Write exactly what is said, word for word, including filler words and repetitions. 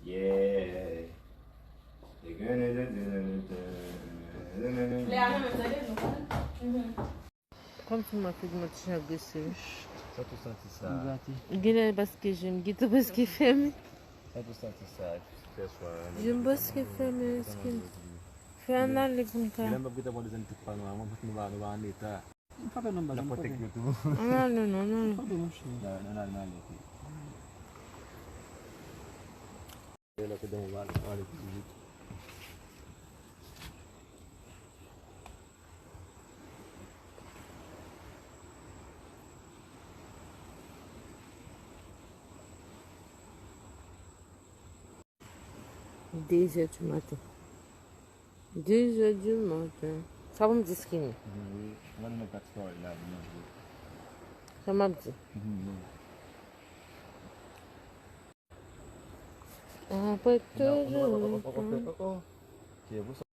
Yeah. Lè a menm tande nou konnen. Kòmsi m ap figi mwen ti jan agresif. Sa tou santi sa. Genlè paske je m gete preske fèmen. Sa tou santi sa. Fè swa. Je m preske fèmen, eske fè ann ale pou n ka. Lè m ap gete pran desann tout pa nou, mwen nou pa nou pa an eta. M frape non baz. N ap M pran tek frape. Yo tou. Ann ale non, non. Frape monchè. Nan nan nan nan lete. Lè lè ke dan w ale ale pi vit. Dezè di maten. Dezè di maten. Sa pou m di Skinny? Wi, mwen nan kat story la, mwen manje. Sa m ap di? Apre toujou. Ke pou